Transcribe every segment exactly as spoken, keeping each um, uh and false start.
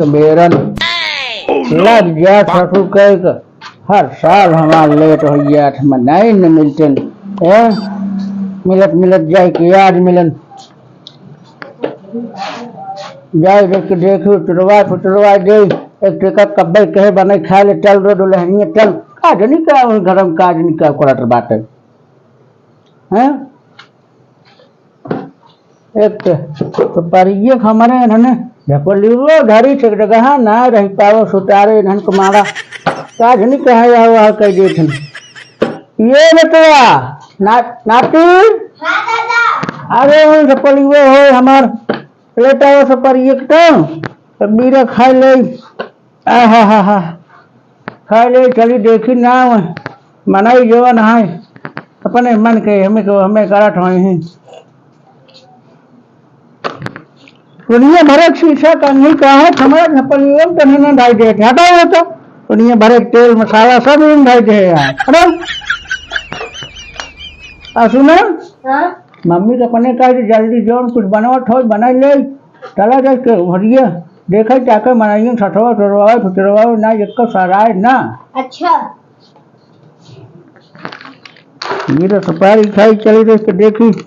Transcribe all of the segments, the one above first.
बेरन लग जात ससुर कहे के, हर साल हमार लेट होइ जात, मनाई न मिलतन। ए, मिलत मिलत जाए के आज मिलन। जाए देख के देखी, उतरवा, उतरवा दे। एक टेका कब्बे कहे, "बनाई खाए ले, चल रे दुल्हनिया, चल।" का जनी का ओही घर में का जनी का करत बाटे। हैं? एक तो, तो परिये के हमरे इन्हने झपलियो धरी, ठीक जगह ना रह पावो, सुतारे इन्हन को मारा। का जनी कहे आओ, आओ कह देत हन। ये बेटवा, ना-, नाती? हाँ, दादा। अरे, वो सपलियो हो हमार, लेटा हो सपर एक तो, तो बीरा खाए ले। आहा हा हा। खाए ले, चली देखी ना, मनाई जवन है, अपने मन के हमें को, हमें करत होई हैं। दुनिया भर एक शीशा कंघी का है, हमारा झपलियो तने ना ढाई देत, हटाओ तो। दुनिया भर एक तेल मसाला सब इन ढाई दे यार। अरे, आ सुना? हाँ? मम्मी के अपने कहा कि जल्दी जौन कुछ बनवत हो, बनाई ले। चला जाए के भरिया, देखे जाके मनाइए, सठवा, चोरवा, फुचरवा, ना एक सराय ना। अच्छा। ये तो सुपारी खाई चली रही तो देखी,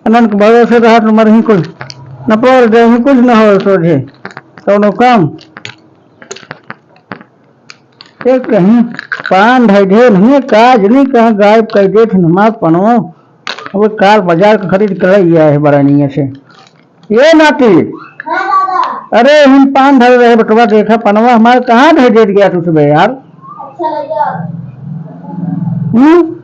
अनंत भरोसे रहा तुम्हारे ही कुछ न पड़ दे, ही कुछ न हो सोझे कौनो काम। एक कहीं पान ढाई ढेर नहीं, काज नहीं कहाँ गायब कर देत हमार पनवा। अब काल बाजार के खरीद कर लिया है बरनिया से। ये नाती, हाँ दादा। अरे हम पान धरे रहे बटवा, देखा पनवा हमार कहाँ ढाई देत गया तू सुबह यार। अच्छा लगा। हम्म?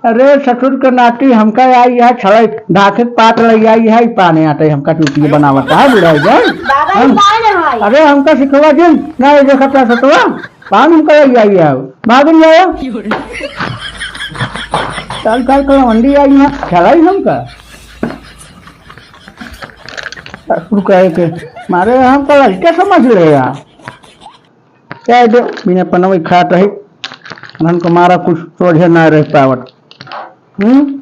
अरे ससुर के नाती, हमका आई है छड़ई, धाखे के पात लई आई है, ई पाने आटे हमका चूतिया बनावत है, बुढ़ा हो जाए। दादा, ई हम, पान है। अरे हमका सिखवा जिन, ना ये देखत है सतवा, पान हमका लई आई है, भाग नहीं आया। चल चल कलवंडी आई है, छड़ई हमका। ससुर कहे के, मारे हमका लड़के समझ ले यार। कह दे, बिना पनवई खात रही, धन को मारा कुछ सोझे ना रह पावत। हम्म?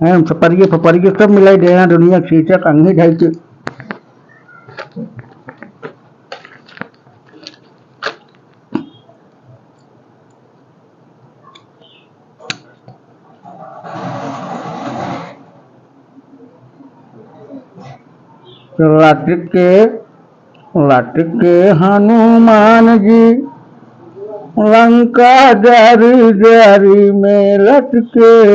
हैं, सपरिये फपरिये सब मिलाई देना दुनिया के शीशा कंघी ढाई के। लटके, लटके हनुमान जी लंका डारी डारी में लटके।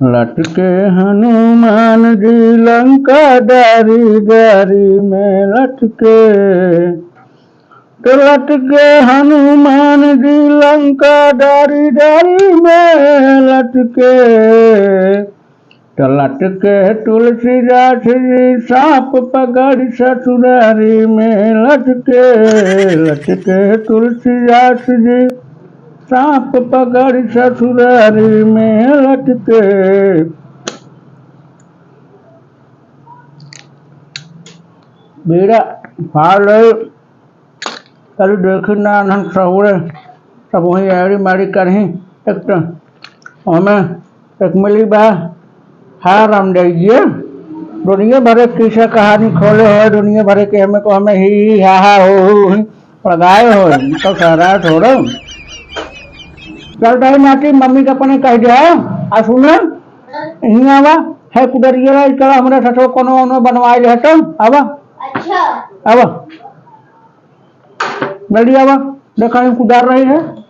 लटके हनुमान जी लंका डारी डारी में लटके। तो लटके हनुमान जी लंका डारी डारी में लटके। तो लटके तुलसीदास जी सांप पकड़ ससुरारी में लटके। लटके तुलसीदास जी सांप पकड़ ससुरारी में लटके। बीड़ा फाड़ ले। कल देखी ना नन सहुरे, सब वहीं एड़ी मेड़ी करही। एक तो हमें एक मिली बा, हाँ रामदेव जी, दुनिया भरे किस्सा कहानी खोले हो, दुनिया भरे के हमें को हमें ही, ही, हा, हा, हो, हो, हो, लगाए हो, तो सारा छोड़ो। चल भाई नाती, मम्मी के अपने कह दे, आ सुना, यहीं आवा, है कुदरिया ला, चला हमरा ससुर कोनो कोनो बनवाए ले हटो, आवा। अच्छा। आवा। जल्दी आवा, देखा हम कुदार रही है।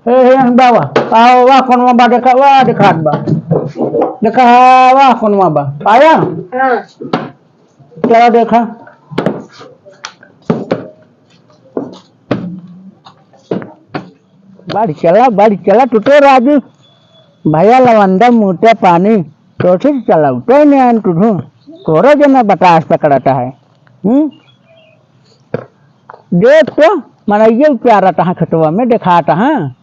हे, हे, हम बाबा, आओ, वाह, कोनवा बा, देखा, वाह, देखा, बा। देखा, वाह, कोनवा बा। आया? हाँ। चला देखा। बढ़ चला, बढ़ चला, टूटे राजू। भैया लवंडा मुँहते पानी, सोचे चला उठे नहीं आन तुझू। तोरो जो ना बतास पकड़ता है। हम्म? देख तो, मनइये उचारत हैं खेतवा में, देखात हैं।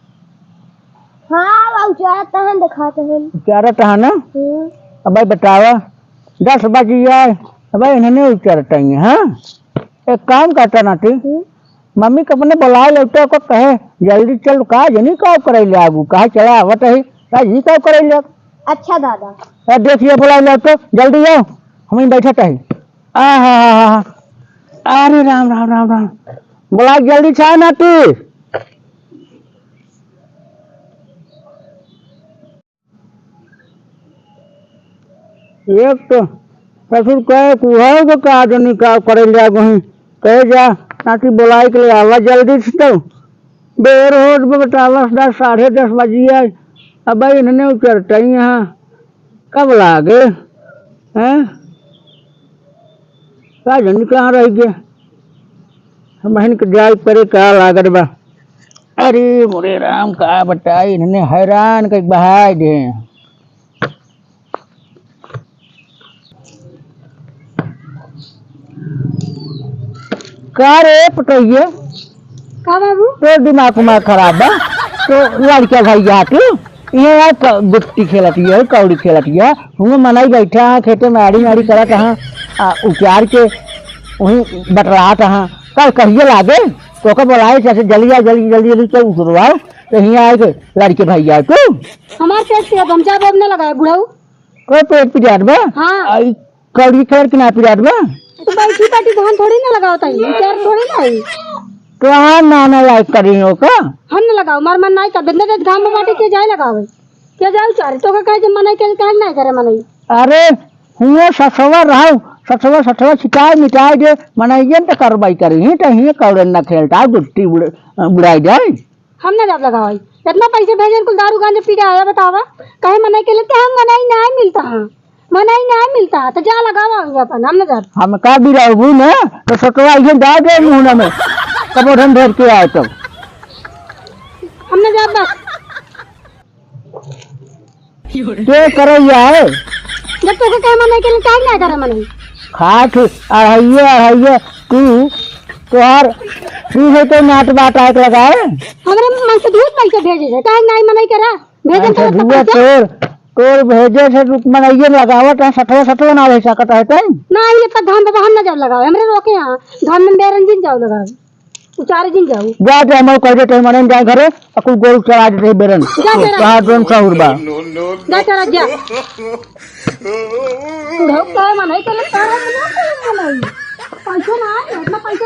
हाँ, बा उचारत हैं, देखात हैं। उचारत हैं ना? हम्म। अब भाई बतावा, दस बजी आए, अब भाई इन्हने उचारत हैं, हाँ? एक काम करता नाती, हम्म। मम्मी के अपने बुलाए लौटे को कहे, "जल्दी चल, का जनी का करे ले आगू, कहा चला आवत है, का ई का करे ले आगू?" अच्छा दादा। ए, देखिए, बोलाइ ला तो, जल्दी आओ, हमहीं बैठत ही। आ हा हा हा हा। अरे राम, राम, राम, राम। बोलाइ जल्दी छा ना तू। एक तो ससुर कहे कुहर के का जनी का करे ले गही, कहे जा नाती बोलाइ के ले आवा जल्दी से तो। बेर होत बा बेटा, दस, दस, साढ़े दस बजी है। अब भाई इन्हने उतरतई यहाँ कब लागे, हैं? का जनी कहाँ रहि गए? हमहिन के जाए परे का लागत बा। अरे मोरे राम, का बताई, इन्हने हैरान कइ बहाइ दे। का रे पटोहिए? का बाबू? तोर दिमाग उमाग खराब बा? तो लड़का भइया तू, इहाँ आ क-, गुट्टी खेलत हिया, कौड़ी खेलत हिया, हुआँ मनई बैठा है, खेते में आड़ी माड़ी करत हैं, आ, उचार के वहीं बटरात हैं। कल कहिए लागे, तोका बोलाए, चाचे, जल्दी आ, जल्दी, जल्दी, जल्दी, चल उतरवाओ, तो हियाँ आए के लड़के भइया तू। हमार पेट पिरात, हम जाब अब ना लगाए, बुढ़ऊ। कोई पेट पिरात बा? हाँ। आई कौड़ी खेलत कि ना पिरात बा? तो बैठी बैठी धान थोड़ी ना लगावत हई, उचार थोड़ी ना हई। तो हाँ, ना, ना, लाइक करी हो का? हम ना लगाओ, मार मन नाई कर, इतना देर घाम में बाटे के जाए लगावे, के जाए उचारे, तोका कहे जे मनई के काहे नाई करे मनई? अरे, हुआँ ससवा रहो, ससवा, ससवा छिटाए मिटाए दे, मनई जन तो कार्रवाई करी, ही तो ही कौड़न ना खेलता, गुट्टी उड़-, उड़ाई जाए। हम ना जाब लगावाई। इतना पैसे भेजन, कुल दारू गांजा पी के आया, बतावा। कहे मनई के लिए, कहे मनई नाहीं मिलता है, मनई नाहीं मिलता है, तो जा लगावा वहीं अपन, हम ना जाब। हम का बिराबू ना, तो सटवा इहे डाल दे मुंह में, कबो धन धर के आए तब। हम ना जाब बस। के करैया है? जब तोके कहे मनई के लिए, काहे ना करे मनई? खात अढ़ाइये, अढ़ाइये, तू, तोहार, तू है तो नाट बात आए के लगाए। हमरे मन से दूध पैसे भेजे है, काहे नाई मनई करा? भेजन अच्छा, तो धुआ पैसा। तोर, तोर भेजे से तू मनइये लगावत है, सठवा, सठवा ना रह सकत है तैं? ना, ये तो धान बाबा हम ना जब लगावे, हमरे रोके यहाँ, धान में बेरंजिन जाओ लगावे। उचारे दिन जाऊ। जा, जा, हम कह देते हैं, मने जाए घरे, आ कुल गोरू चरा देते हैं बेरन। जा, चरा। कहाँ जोन सहूर बा? जा, चरा, जा। घऊ का मनई के लिए चरा, ना चरा, मनई। पैसा ना है, इतना पैसा